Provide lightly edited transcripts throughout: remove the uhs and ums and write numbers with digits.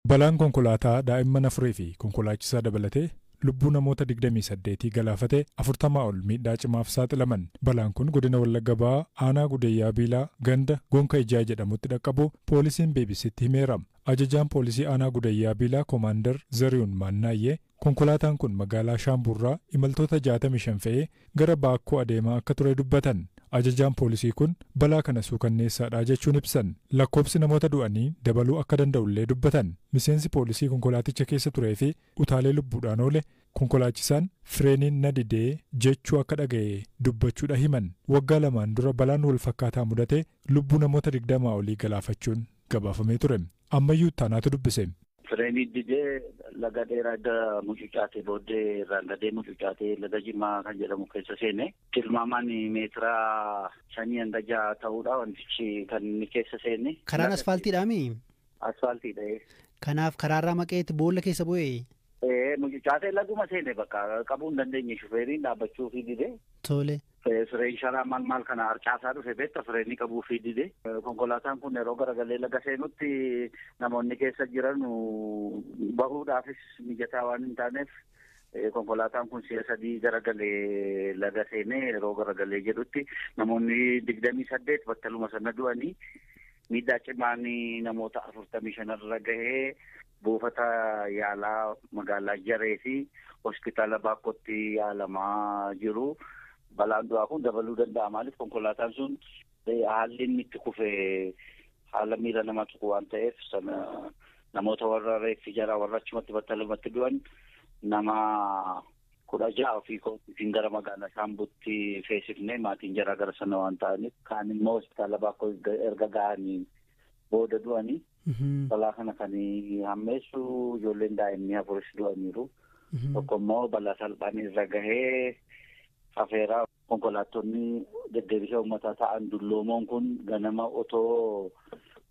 Balaan konkolaataa daa'imman afurii fi konkolaachisaa dabalatee lubbuu namoota 28 galaafate, 40 ol miidhaa cimaaf saaxilaman. Balaan kun godina Wallagga Bahaa, aanaa Gudayyaa Biilaa, ganda Gonka Ijaa jedhamutti dhaqqabu poolisiin BBCtti himeera. Ajajaan poolisii aanaa Gudayyaa Biilaa, Koomaandar Zariyuun Maannaayyee, konkolaataan kun magaalaa Shaamburraa imaltoota 65 fe'ee gara Baakkoo adeemaa akka ture dubbatan. Ajajaan poolisii kun balaa kana suukanneessaadha jechuun ibsan. Lakkoobsi namoota du'anii dabaluu akka danda'ullee dubbatan. Miseensi poolisii konkolaaticha keessa turee fi utaalee lubbuudhaan oole konkolaachisaan fireeniin na didee jechuu akka dhaga'e dubbachuudha himan. Waggaa 2n dura balaan wal fakkaataa mudate lubbuu namoota 20 olii galaafachuun gabaafamee ture. Ammayyuu Ittaanaatu dubbise. Fireenii didee laga dheeraa edda mucucaatee booddee irraan gadee mucucaatee laga Jimaa kan jedhamu keessa seene. Tilmaamaan meetira 5 hanga 6 ta'uudha wantichi kan inni keessa seene. Karaan asfaaltiidhaami? Asfaaltiidha. Kanaaf karaarraa maqeetti boolla keessa bu'ee? Mucucaatee laguma seene, bakka qabuu hin dandeenye, shufeeriin dhaabbachuu fi dide. Tole. Fireen sharaa maal maal kana harcaasaa dhufe beekta, fireenii qabuu fi dide. Konkolaataan kun yeroo garagalee laga seenutti namoonni keessa jiran bahuudhaafis mijataa waan hin taaneef, konkolaataan kun si'a sadii garagalee laga seenee, yeroo garagalee jedhutti namoonni 28 battaluma sana du'anii, miidhaa cimaan namoota 45rra gahee buufata yaalaa magaalaa Jaree fi hospitaala Baakkootti yaalamaa jiru. Balaan du'aa kun dabaluu danda'a. Maaliif, konkolaataan sun haalli inni itti kufe haala miira nama tuqu waan ta'eef, sana namoota warra reeffi jaraa warra achumatti battalumatti du'an nama 16 ofii kootiin gara magaalaa Shaambutti feesifne, maatiin jaraa gara sana waan ta'aniif, kaan immoo hospitaala Baakkoo erga ga'anii booda du'anii. Balaa kana kan hammeessu ijoolleen daa'imni afuris du'aniiru. Tokko immoo balaa salphaan irra gahee hafeeraa. Konkolaattonni deddeebisa uummataa ta'an dulloomoon kun ganama otoo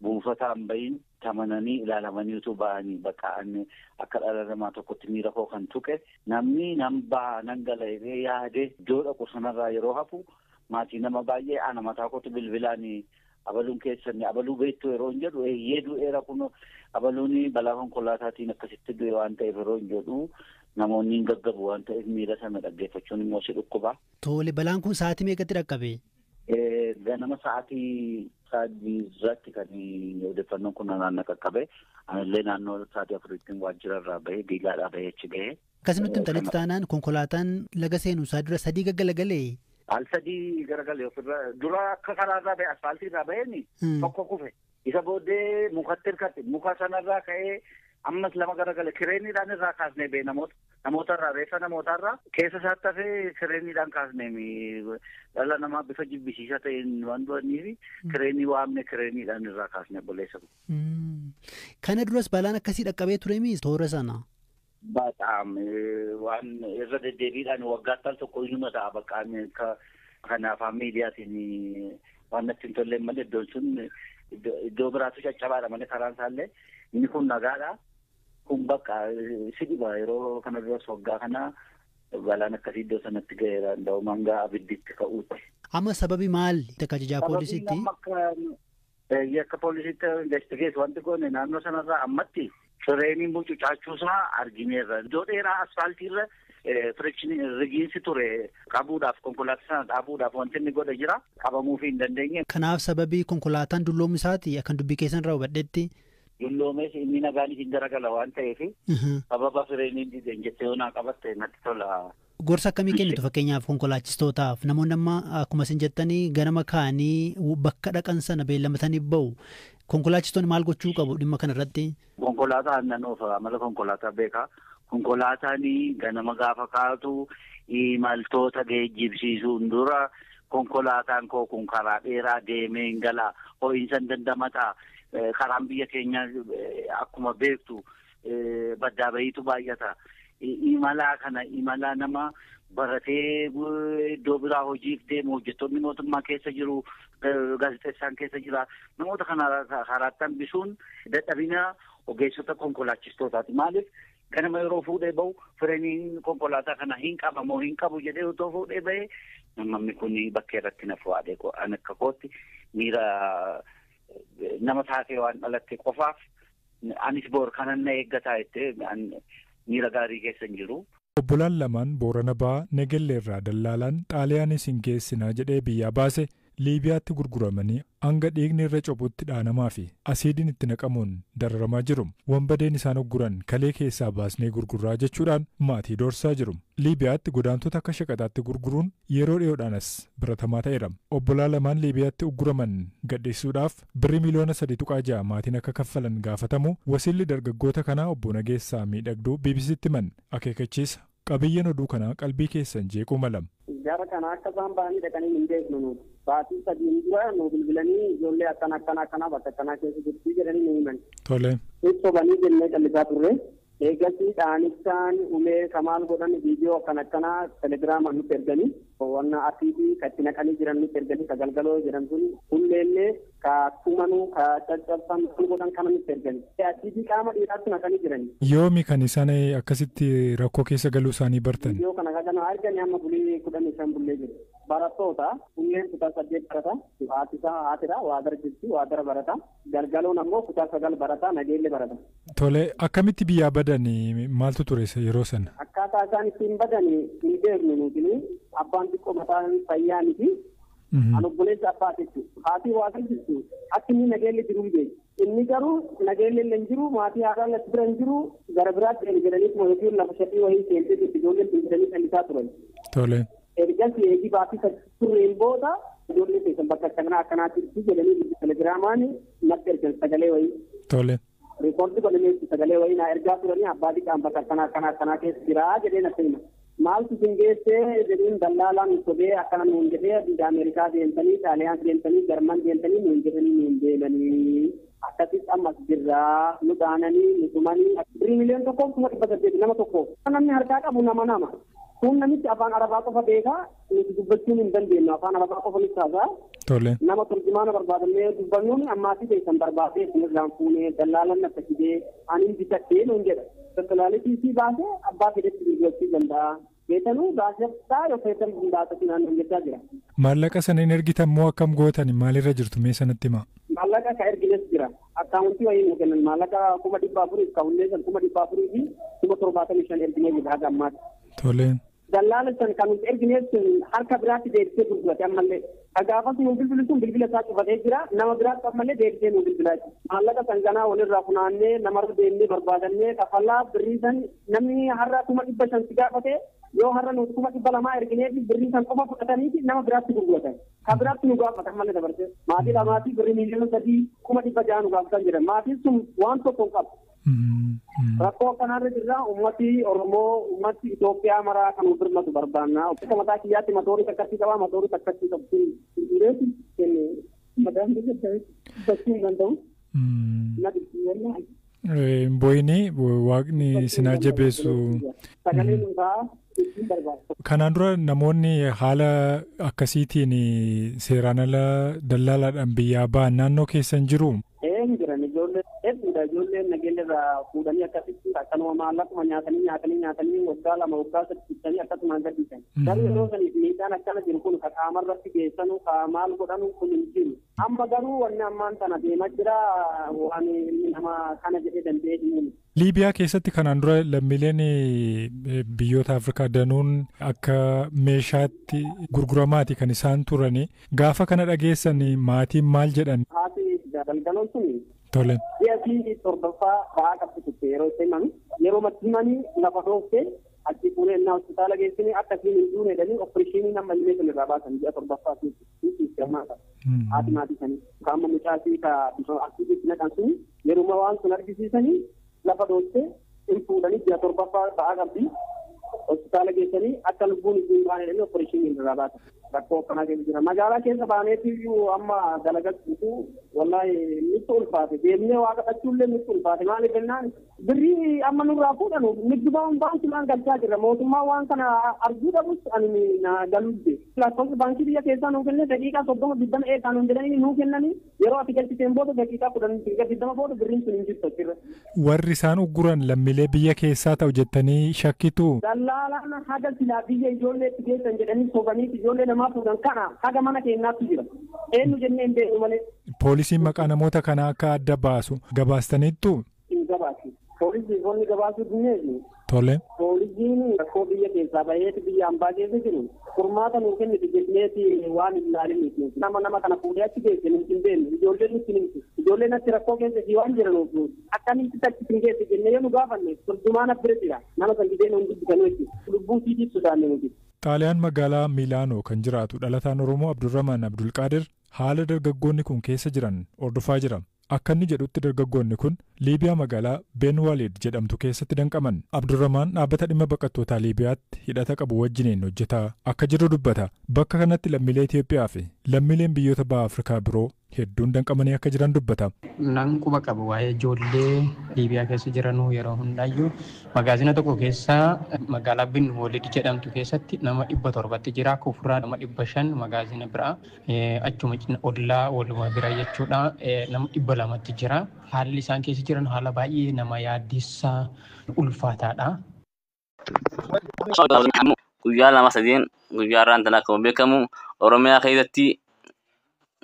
buufataan bahin tamananii ilaalamanii utuu ba'anii, bakka akka dhala namaa tokkotti miira koo kan tuqe, namni nan ba'a nan gala jedhee yaade iddoo dhaqu sanarraa yeroo hafu, maatii nama baay'ee ana mataa kootu bilbilaan abaluun keessan abaluu beektu yeroo hin jedhu, eeyyee du'eera, kun abaluun balaa konkolaataatiin akkasitti du'e waan ta'eef yeroo hin jedhu, namoonni hin gaggabu waan ta'eef, miira sana dhaggeeffachuun immoo si dhukkuba. Tole, balaan kun sa'aatii meeqatti dhaqqabe? Ganama sa'aatii 3 irratti kan odeeffannoon kun naannoo qaqqabe. Anillee naannoo sa'aatii 4tti waajjira irraa bahee, Biilaadhaa bahee achi gahee. Akkasumatti himtanitti taanaan konkolaataan laga seenu isaa dura sadii gaggalagalee? Al sadii garagalee ofirra dura akka karaarraa bahe, asfaaltii irraa baheen tokko kufe. Isa booddee mukatti hirkate, muka sanarraa ka'ee ammas lama garagale. Kireeniidhaan irraa kaasnee bee namoota irraa, reeffa namootarraa keessa isaatti hafee kireeniidhaan kaasnee. Dhala namaa bifa jibbisiisaa ta'een waan du'aniif kireenii waamne, kireeniidhaan irraa kaasnee obboleessa. Kana duras balaan akkasii dhaqqabee ture mii toora sana? Bataam waan irra deddeebiidhaan waggaatti al tokko inuma ta'a, bakka kana afaan miidiyaatiin waan natti hin tolleen malee, iddoon sun iddoo biraatu caccabaadha malee karaan isaallee inni kun nagaadha. Kun bakka si dhiba, yeroo kana duras waggaa kana balaan akkasii iddoo sanatti ga'eera, danda'u hanga abidditti ka'uutti. Amma sababi maali akka ajajaa poolisiitti? Akka poolisiitti investigate wanti goone naannoo sanarraa ammatti fireeniin mucucaachuusaa argineerra. Iddoo dheeraa asfaaltiirra friction rigiinsi ture qabuudhaaf, konkolaataa sana dhaabuudhaaf wanti inni godhe jira, qabamuufii hin dandeenye. Kanaaf sababii konkolaataan dulloomu isaati akkan dubbii keessan irraa hubadhetti. Dulloomees inni nagaan isin garagala waan ta'eef, sababa fireeniin dideen jettee yoo naa qabatte natti tola. Gorsa akkamii kennitu fakkeenyaaf konkolaachistootaaf? Namoonni amma akkuma isin jettanii ganama ka'anii bakka dhaqan sana beellamatanii bahu. Konkolaachistoonni maal gochuu qabu dhimma kana irratti? Konkolaataa aannan oofa, amala konkolaataa beekaa. Konkolaataan ganama gaafa kaatu imaltoota geejjibsiisuun dura, konkolaataan koo kun karaa dheeraa deemee hin galaa, ho'iinsa hin dandamataa, karaan biyya keenya akkuma beektu baddaa bahiitu baay'ata. Imalaa kana imalaa nama baratee iddoo biraa hojiif deemu, hojjettoonni mootummaa keessa jiru, gaazexeessaan keessa jira. Namoota kana karaatti hambisuun dadhabina ogeessota konkolaachistootaati. Maaliif, ganama yeroo fuudhee bahu fireeniin konkolaataa kana hin qabamoo hin qabu jedhee otoo fuudhee bahee, namni kun bakkee irratti na fuudhee, an akka kootti miira nama taatee waan dhalatte qofaaf Anis boor kanan na eeggataa jettee miira gaarii keessa hin jiru. Obbolaan lamaan Boorana Ba'aa Negelleerraa dallaalaan Xaaliyaanis hin geessinaa jedhee biyyaa baase Liibiyaatti gurguramanii hanga dhiigni irra cophutti dhaanamaa fi asiidiin itti naqamuun dararamaa jiru. Wanbadeen isaan ugguran kalee keessaa baasnee gurgurraa jechuudhaan maatii doorsaa jiru. Liibiyaatti godaantota akka shaqaxaatti gurguruun yeroo dhiyoodhaan as baratamaa ta'eera. Obbolaa lamaan Liibiyaatti ugguraman gadhiisuudhaaf birrii miliyoona 3.6 maatiin akka kaffalan gaafatamu wasiilli dargaggoota kanaa obbo Nageessaa Miidhagduu BBCtti himan akeekkachiisa. Qabiyyeen oduu kanaa qalbii keessan jeequu mala. Gara kana akka isaan ba'anii dhaqanii hin beeknu nuti. Baatii sadiin dura nu bilbilanii ijoollee akkana akkana akkana bakka akkanaa keessa jirti jedhanii nu himan. Tole. Sobanii jennee callisaa turre. Eegasii dhaanichaan ulee kamaal godhan viidiyoo akkana akkanaa telegiraamaan nutti erganii wanna asiitii ka itti naqanii jiran nutti erganii ka galgaloo jedhan sun hulleellee ka tumanuu ka caccabsan godhan kana nutti erganii. Asiitii qaama dhiiraatti naqanii jirani. Yoomi kan isaan akkasitti rakkoo keessa galuu isaanii bartan? Viidiyoo kana kana arganii amma bulii 15 bullee jiru. Barattoota hulleen kutaa 8 barata haati isaa haatidha waadara jirti waadara barata galgaloon ammoo kutaa 9 barata nageelle barata. Tole akkamitti biyyaa badan maaltu ture yeroo sana? Akkaataa isaan ittiin badan hin beeknu nuti abbaan xiqqoo mataan fayyaa miti. An obboleessa abbaa jechuudha. Haati waadara jirtu akka inni nageelle jiru hin beeku. Inni garuu nageelle illee hin jiru maatii haadhaan as bira hin jiru gara biraatti deemu jedhanii yookiin lafa shatii wayii seentee jirti ijoolleen tun jedhanii callisaa turan. Tole. Ergasii eegii baatii turreen booda ijoollee keessan bakka akkanaa akkanaatti jedhanii telegiraamaan natti ergan sagalee wayii. Tole. Rikoordi godhamee sagalee wayii naa ergaa turanii abbaa xiqqaan bakka akkanaa akkanaa akkanaa keessa jiraa jedhee natti hima. Maaltu isin geessee jedhuun dallaalaan sobee akkana nuun jedhee biyya Ameerikaa deemtanii Xaaliyaan deemtanii Jarman deemtanii nuun jedhanii nuun deemanii. Akkasitti ammas jirraa nu dhaananii nu tumanii. Birrii miliyoona 1,800 nama tokkoof. Namni harkaa qabu nama. Kun namichi afaan Arabaa qofa beekaa nuti dubbachuun hin dandeenyu afaan Arabaa qofa nutti haasa'a. Tole. Nama turjumaana barbaadannee dubbannuun ammaatii keessan barbaadee isinirraan fuunee dallaalan na fakkidee ani bitadhee nuun jedha. Daldalaalitii si baasee abbaa fedhetti gurgurachuu danda'a. Beekanuu baasee yoo feetan baasatti naannoo jechaa jira. Maallaqa sana hin ergitan moo akkam gootan maalirra jirtu mee sanatti himaa? Maallaqa ka ergines jira. Akkaawuntii wayii nu kennan maallaqa 400,000 ka hullee san 400,000 fi 75,000 erginee jira haga ammaatti. Tole. Dallaala san kan nuti ergine sun harka biraatti deebisee gurgurate ammallee. Gaafas nu bilbilu sun bilbila isaa cufatee jira. Nama biraatti ammallee deebisee nu bilbilaa jira. Maallaqa san ganaa walirraa funaannee namarra deemnee barbaadannee kafalaa birrii san namni har'a 500,000 si gaafate yoo har'a nuti 200,000 erginee fi birrii san qofa fudhatanii nama biraatti gurguratan. Ka biraatti nu gaafatan ammallee dabarsee. Maatii lamaatii birrii miliyoona 3 600,000 nu gaafatan jedhan. Maatiin sun waan tokko hin qabu. Rakkoo akkanaarra jirra uummati Oromoo uummati Itoophiyaa maraa kan birmatu barbaanna. Akka mataa kiyyaatti matoorii takkatti qabaa matoorii takkatti qabdu. Reefu kenne madaan dubbachuu hin danda'u. Booyinii waaqni isin haa jabeessu. Sagalee nuufaa ittiin barbaadu. Kanaan dura namoonni haala akkasiitiin seeraan ala dallaalaadhaan biyyaa ba'an naannoo keessan jiru. Hin jiran ijoollee hedduudha ijoolleen nageenya irraa fuudhanii akkasitti akkanuma maallaquma nyaatanii waggaa 2 waggaa 3 bitanii akkasumaan gadhiisan. Garuu yeroo saniif miidhaan akkana jiru kun ka qaamarratti geessanu ka maal godhanu kun hin jiru. Amma garuu wanni ammaan tana deemaa jira waan inni nama kana jedhee danda'ee hin. Liibiyaa keessatti kanaan dura lammiileen biyyoota Afrikaa danuun akka meeshaatti gurguramaati kan isaan turani. Gaafa kana dhageessan maatiin maal jedhan? Haati galgaloon sun Tole. Ji'a 7ffaa ba'aa qabdi turte yeroo itti himame yeroo matti himanii lafa dhooftee achi fuunee innaa hospitaala geessanii akka isiin hin duune jedhanii opereeshinii nama illee sun irraa baasan ji'a 7ffaa keessatti haati maatii sanii qaama mucaasii ka asiitti naqan sun yeruma waan sun argisiisanii lafa dhooftee hin fuudhanii ji'a 7ffaa ba'aa qabdi hospitaala geessanii akka lubbuun isiin baane jedhanii opereeshinii irraa baasan. Rakkoo akkanaa keessa jira. Magaalaa keessa baaneeti iyyuu amma dalagachuutu wallaahi nutti ulfaate. Deemnee waa kadhachuullee nutti ulfaate. Maaliif jennaan birrii amma nurraa fuudhanu nigdi baankiidhaan galchaa jirra. Mootummaan waan kana arguu dhabus ani na galuudde. Lakkoofsa baankii biyya keessaa nuu kenne daqiiqaa 30 20 eegaa nuun jedhanii nuu kennanii yeroo ati galchiteen booda daqiiqaa 10 20 booda birriin sun hin jirtu achirra. Warri isaan ugguran lammiilee biyya keessaa ta'u jettanii shakkitu. Dallaalaan haga silaa biyya ijoolleetti geessan jedhanii sobaniif ijoollee namaa fuudhan kana haga mana keenyaatti jira. Eenyu jennee hin beeknu malee. Poolisiin maqaa namoota kanaa akka adda baasu gabaastaniittu. Poolisiin gabaasuu dinneeti. Tole. Poolisiin rakkoo biyya keessaa baheeti biyya ambaa keessa jiru furmaata nuu kenniti jenneeti waan hin ilaaliniiti. Nama kana fuudhee achi geesse nuti hin beeknu. Ijoolleen nutti himti. Ijoolleen achi rakkoo keessa si waan jiranuuf akkamitti achi hin geesse jennee yoo nu gaafanne tolchumaan bira jira. Nama san didee nuun dubbisanuu jechuudha. Lubbuu siitiif sodaanne nuti. Xaaliyaan magaalaa Miilaanoo kan jiraatu dhalataan Oromoo Abdurrahman Abdulqaadir haala dargaggoonni kun keessa jiran hordofaa jira. Akka inni jedhutti dargaggoonni kun Liibiyaa magaalaa Benwalid jedhamtu keessatti danqaman. Abdurrahman dhaabbata dhimma baqattootaa Liibiyaatti hidhata qabu wajjiniin hojjetaa akka jiru dubbata. Bakka kanatti lammiilee Itoophiyaa fi lammiileen biyyoota baha Afrikaa biroo hedduun danqamanii akka jiran dubbata. Nan quba qabu waa'ee ijoollee Liibiyaa keessa jiranuu yeroo hundaayyuu magaazina tokko keessa magaalaa Bin Walid jedhamtu keessatti nama 700 jira. Kufuraa nama 500 magaazina biraa achuma ollaa walumaa bira jechuudha nama 200 jira. Haalli isaan keessa jiran haala baay'ee nama yaaddessaa ulfaataadha. Guyyaa lama sadeen guyyaa irraan tana akkuma beekamu Oromiyaa keessatti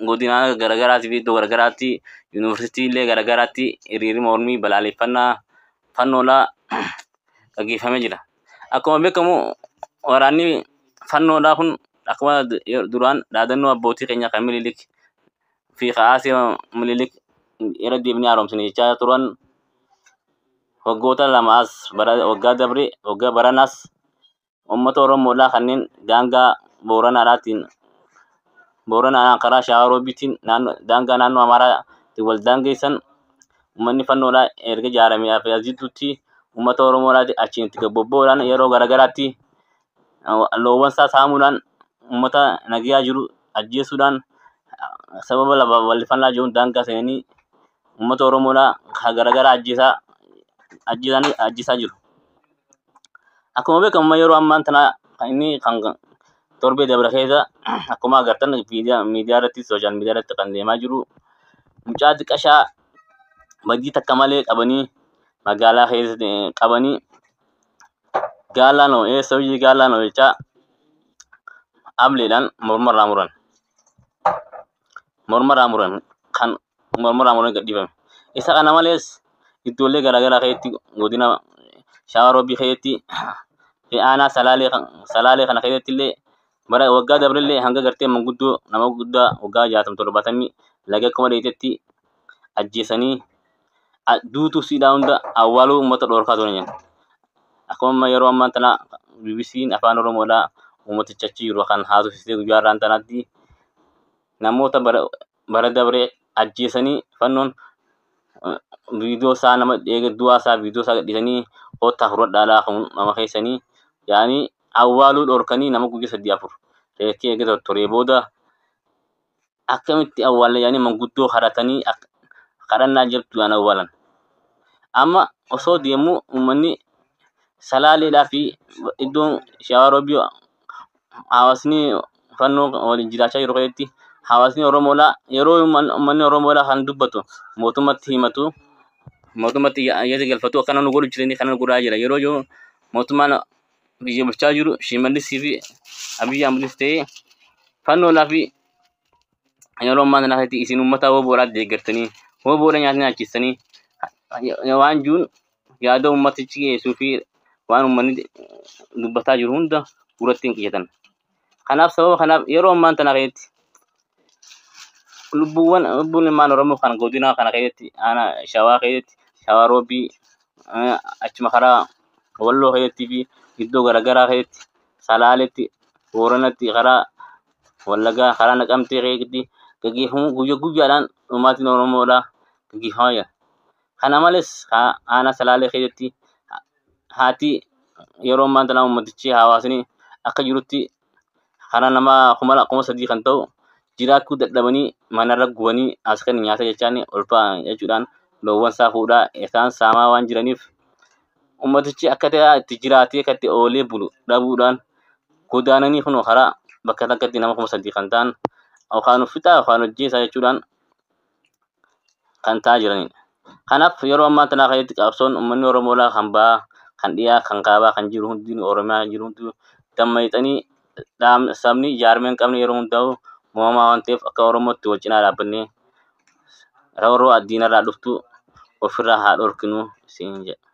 godina garaagaraatii fi iddoo garaagaraatti yuunivarsiitiilee garaagaraatti hiriirri mormii balaaleffannaa fannoodhaa gaggeeffamee jira. Akkuma beekamu waraanni fannoodhaa kun akkuma duraan dhaadannoo abbootii keenya kan Minilik fi ka'aasee Minilik irra deebinee haaromsine jechaa turan waggoota lama as waggaa dabre waggaa baranaas uummata Oromoodhaa kanneen daangaa Booranaadhaatiin Booranaan karaa Shawaa Roobiitiin daangaa naannoo Amaaraatti wal daangeessan uummanni fannoodhaa erga ijaaramee as jidduutti uummata Oromoodhaatti achiin itti gabbobba'uudhaan yeroo garaagaraatti loowwan isaa saamuudhaan uummata nagayaa jiru ajjeesuudhaan sababa lafa bal'ifannaa jiruun daangaa seenanii uummata Oromoodhaa garaagaraa ajjeesaa jiru. Akkuma beekamu yeroo ammaan tana inni kan torbee dabra keessa akkuma agartan miidiyaa irratti sooshaal miidiyaa irratti kan deemaa jiru mucaa xiqqashaa badii takka malee qabanii magaalaa keessa qabanii gaalaa eessa hojii gaalaa noo jechaa ableedhaan mormarraa muran. Mormarraa muran kan mormarraa muran gadhiifame. Isa kana malees iddoolee garaagaraa keessatti godina Shawaa Roobii keessatti fi aanaa Salaalee kana keessatti illee bara waggaa dabrillee hanga gartee manguddoo nama guddaa waggaa 60 70 laga akkuma dheetetti ajjeesanii duutuu siidhaa hunda awwaaluu uummata dhoorkaa turan jedhan. Akkuma yeroo ammaa tana BBC'n afaan Oromoodhaa uummaticha achi jiru kan haasofsiisee guyyaa har'aan tanaatti namoota bara dabree ajjeesanii fannoon viidiyoo isaa nama du'aa isaa viidiyoo isaa gadhiisanii kottaa fudhadhaadhaa kan nama keessanii yaanii awwaaluu dhorkanii nama guyyaa 3 4 reekkee eega turee booda akkamitti awwaalle yaanii manguddoo kadhatanii kadhannaa jirtuudhaan awwaalan. Amma osoo deemuu uummanni Salaaleedhaa fi iddoon Shawaa Roobii hawaasni fannoo waliin jiraachaa jiru keessatti hawaasni Oromoodhaa yeroo uummanni Oromoodhaa kan dubbatu mootummatti himatu mootummatti iyyata galfatu akkana nu godhu jiranii kana nu godhaa jira yeroo jiru mootummaan biyya bulchaa jiru Shimallisii fi Abiyyi Ahmedis ta'ee fannoodhaa fi yeroo ammaa kana keessatti isin uummata woboodhaa deeggartanii woboodha nyaata nyaachistanii waan jiruun yaada uummatichi dhiyeessuu fi waan uummanni dubbataa jiru hunda duratti hin qiyyatan. Kanaaf sababa kanaaf yeroo ammaa tana keessatti lubbuuwwan lubbuun ilmaan Oromoo kan godina kana keessatti aanaa Shawaa keessatti Shawaa Roobii achuma karaa Walloo keessattii fi iddoo garaagaraa keessatti Salaaletti Booranatti karaa Wallaggaa karaa Naqamtee keessatti gaggeeffamu guyyaa guyyaadhaan dhumaatiin Oromoodhaa gaggeeffamaa jira. Kana malees aanaa Salaalee keessatti haati yeroo ammaa tana uummatichi hawaasni akka jirutti karaa nama 3,000 kan ta'u jiraachuu dadhabanii manarra gubanii as kan nyaata jechaan ol ba'an jechuudhaan loowwan isaa fuudhaa isaan saamaa waan jiraniif uummatichi akka ta'e itti jiraatee akka itti oolee bulu dhabuudhaan godaananii kun karaa bakka takkatti nama 3,000 kan ta'an yookaan uffita yookaan hojjeessaa jechuudhaan kan ta'aa jiranidha. Kanaaf yeroo ammaa tana keessatti qabsoon uummanni Oromoodhaa kan bahaa kan dhiyaa kan kaabaa kan jiru hundi Oromiyaa jiru hundi dammaqxanii sabni jaarmee hin qabne yeroo hundaa'u uumamaa waan ta'eef akka Oromootti wal cinaa dhaabbannee roorroo diinarraa dhuftu ofirraa haa dhorkinu Siin jedha.